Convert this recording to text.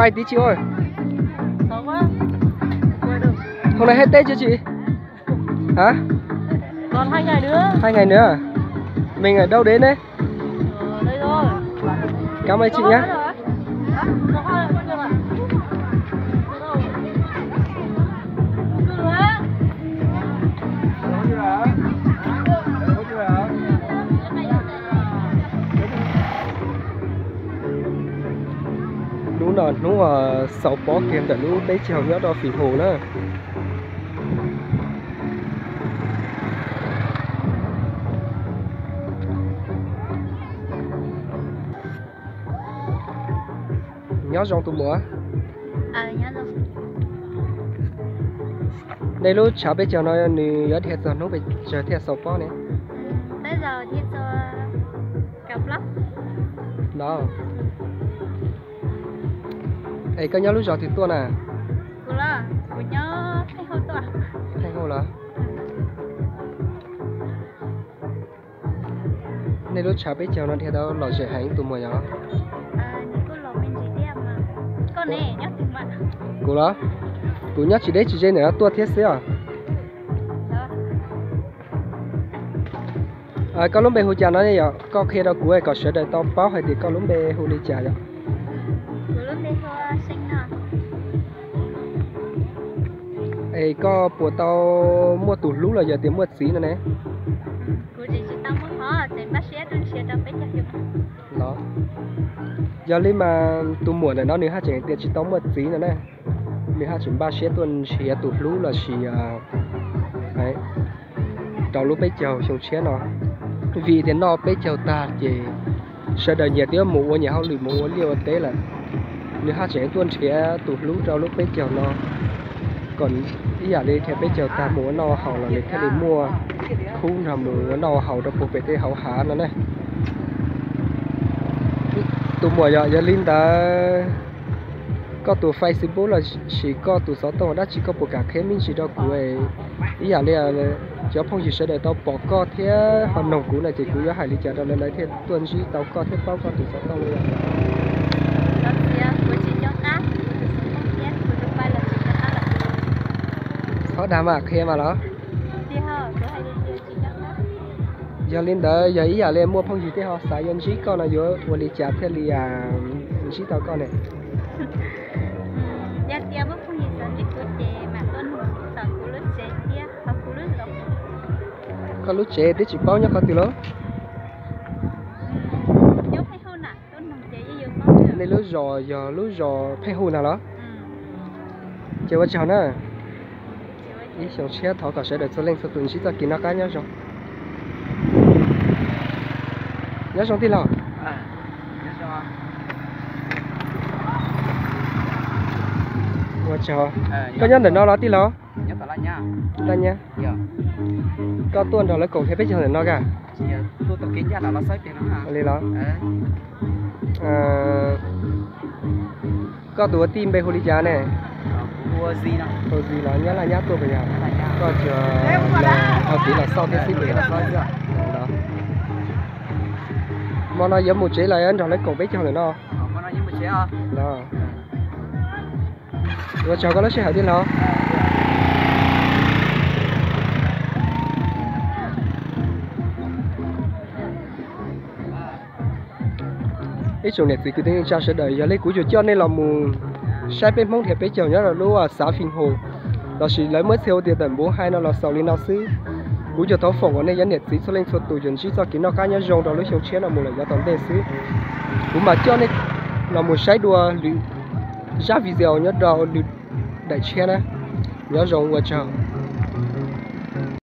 Hai tiếng chị ơi. Hôm nay hết Tết chưa chị? Hả? Còn hai ngày nữa. Hai ngày nữa à? Mình ở đâu đến đấy? Ờ, đây rồi. Cảm ơn chị nhé. Hnub no hnub xaus pob kiag ntawm lub teb chaws nyob rau Fim Hus na. Nyob zoo tus muam. Nej lub tshav peb caug no nws yuav dhia txog hnub pes tsawg thiaj xaus pob ne? No. Es koj nyob lub zos twg tuaj na? Pheej Hauj los? Nej lub tshav peb caug no dhia tau lom zem heev tus muam yog? Kuv los? Kuv nyob tsis deb tsis ze ntawm no tuaj thiab xwb os. Koj lub npe hu cas no yom? Koj qhia rau kuv kom sawv daws tau paub hais tias koj lub npe hu li cas yom? Es koj puas tau muaj tus hlub los yog tias muaj txiv no ne? Los, yog li mas tus muam ntawm no nws haj tseem tias tsis tau muaj txiv no na. Nws haj tseem npaj siab tuaj nrhiav tus hlub lossis rau lub peb caug xyoo tshiab no. Vim tias noj peb caug tag ces sawv daws nyias twb mus ua nyias hauj lwm mus ua liaj ua teb lawm. Nws haj tseem tuaj nrhiav tus hlub rau lub peb caug no, kom ib yam li nrhiav peb caug tag mus ua noj haus los nws thiaj li muaj khub nrog mus ua noj ua haus rau puag pem tej hauv hav no na. Tus muam yog, yog li ntawd koj tus Facebook lossis koj tus xov tooj dab tsi koj puas kam qhia me ntsis rau kuv? Ib yam li cov phooj ywg sawv daws tau pom koj thiab ho noog kuv no ces kuv yuav hais li cas rau lawv lawv thiaj tuaj ntsib tau koj thiab paub koj tus xov tooj li? Txhob dag mas qhia mas los. Yog li ntawd yog ib yam li muaj phooj ywg thiab ho xav yuav ntsib koj no yuav ua li cas thiaj li ntsib tau koj ne? Koj lub tsev twb tsis paub nyob qhov twg los? Nej lub zos yog lub zos Pheej Hu ntag los? Ces ua tsaug na. Ib xyoo tshiab thov kom sawv daws txhua leej txhua tus ntsib txoj kev noj qab nyob zoo. Nyob zoo tij laug. Ua tsaug. Koj nyob ntawm no los tij laug? Laj Nyab. Koj tuaj nrog lawv koom thiab peb caug ntawm no ka? Li los? Koj tus ua tij npe hu li cas ne? Hu Zis los Nyab Laj Nyab tuaj puas yog? Koj tsuas thau kev los xauj thiab xwb puas yog? Hmo no yuav mus tsev los yuav nrog lawv koom peb caug ntawm no? Los. Ua tsaug koj lub sij hawm tij laug. Ib tsoom niam txiv kwv tij neej tsa sawv daws, yog li kuv yuav coj nej los mus saib peb Hmoob nrhiav peb caug nyob rau lub xav Fij Hum, lossis lawv muab txhia hu tias tawm npuv hais no los xaus li no xwb. Kuv yuav thov foom kom nej cov niam txiv txhua leej txhua tus yuav ntsib txoj kev noj qab nyob zoo rau lub xyoo tshiab no mus lawm yav tom ntej xwb. Kuv mam coj nej los mus saib dua lwm zaj video nyob rau lwm daim tshiab na. Nyob zoo ua tsaug.